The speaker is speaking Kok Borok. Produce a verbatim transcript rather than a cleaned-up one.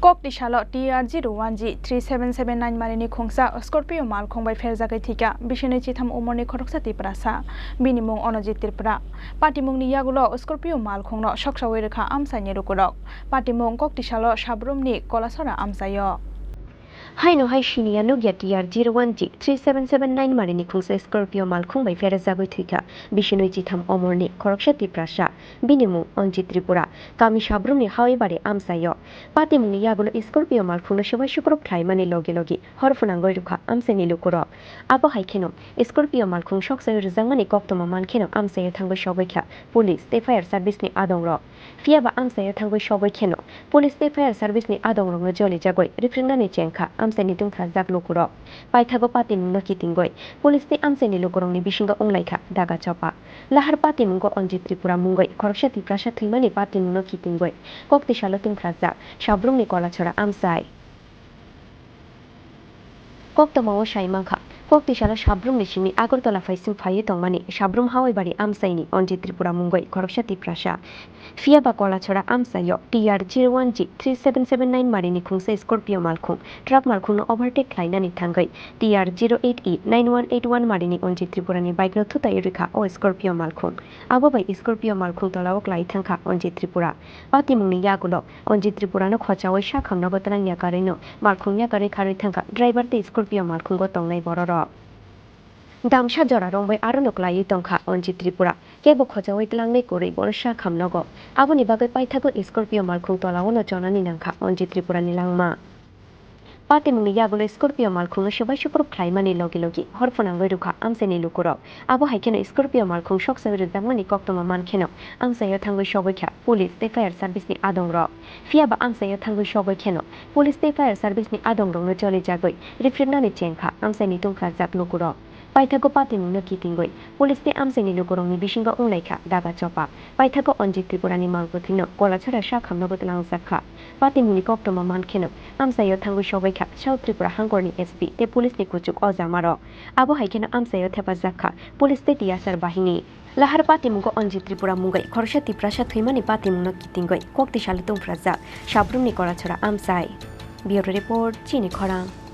Koktisalo T R zero one G three seven seven nine marini khungsa Scorpio malkhung bai pherjagwi thwikha bisini chitham umorni khoroksa Tiprasa. Bini mung Onojit Tripura. Patimungni yagulo Scorpio malkhungno soksawi rwkha amchaini lukurok. Patimung Koktisalo Sabrumni Kolasora amchaio. Haino hai siniya nukya T R zero one G three seven seven nine marini khungsa Scorpio malkhung bai pherjagwi thwikha bisini chitham umorni khoroksa Tiprasa. Bini mung Onjit Tripura, kami Sabrumni Hawibari amchaio. Patimungni yagulo Scorpio malkhungno swbai sukrub khlaimani logi logi hor phwnangwi rwkha amchaini lukurok. Abo hai kheno Scorpio malkhung soksawi rwjakmani koktwma mankheno amchaio thangwi sogwi kha police tei fire service ni adongrok. Phiyaba amchaio thangwi sogwi kheno police tei fire service ni adongrokno jolijagwi riphrwngnani chengkha amchaini tungphrajak lukurok. Paithago patimungno kitingwi police tei amchaini lukurokni bisingo wnglaikha daga chopa. Lahar patimungo Onjit Tripura mungwi khoroksa Tiprasa thwimani patimungno kitingwi koktisalo tungphrajak Sabrumni Kolachora amchai. Koktwmao sai mankha, koktisalo Sabrumni simi Agartala phaising phaiwi tongmani Sabrum Hawibari amchaini Onjit Tripura mungwi khoroksa Tiprasa. Phiyaba Kolachora amchaio T R zero one G three seven seven nine marini khungsa Scorpio malkhung truck malkhungno overtake khlainani thangwi T R zero eight E nine one eight one marini Onjit Tripurani bike no thutai rwkha o Scorpio malkhung. Abo bai Scorpio malkhung tolao klai thangkha Onjit Tripura. Patimungni yagulo Onjit Tripurano khochaui sakhamno bwtwlang yakarwino malkhung yakarwi kharwi thangkha driver tei Scorpio malkhungo tongnai bororok. Damsa jora romwi arono klaiwi tongkha Onjit Tripura. Kebo khochaui tlangnai kwrwi bono sakhamnogo. Aboni bagwi paithago Scorpio malkhung tolaono chonani nangkha Onjit Tripurani langma. Patimungni yagulo Scorpio malkhungno swbai sukrub khlaimani logi logi hor phwnangwi rwkha amchaini lukurok. Abo hai kheno Scorpio malkhung soksawi rwjakmani koktwma mankheno amchaio thangwi sogwi kha police tei fire service ni adongrok. Phiyaba amchaio thangwi sogwi kheno police tei fire service ni adongrokno jolijagwi riphrwngnani chengkha amchaini tungphrajak lukurok. Paithago patimungno kitingwi police tei amchaini lukurokni bisingo wnglaikha daga chopa. Paithago Onjit Tripurani malbwthwino Kolachora sakhamno bwtwlangjakha. Patimungni koktwma mankheno amchaio thangwi sogwi kha South Tripura hangkorni S P tei police ni kuchuk ojamarok. Abo hai kheno amchaio thepajak kha police tei T S R bahini. Lahar patimungo Onjit Tripura mungwi khoroksa Tiprasa thwimani patimungno kitingwi koktisalo tungphrajak Sabrumni Kolachora amchai. Bureau Report, Chini Khorang.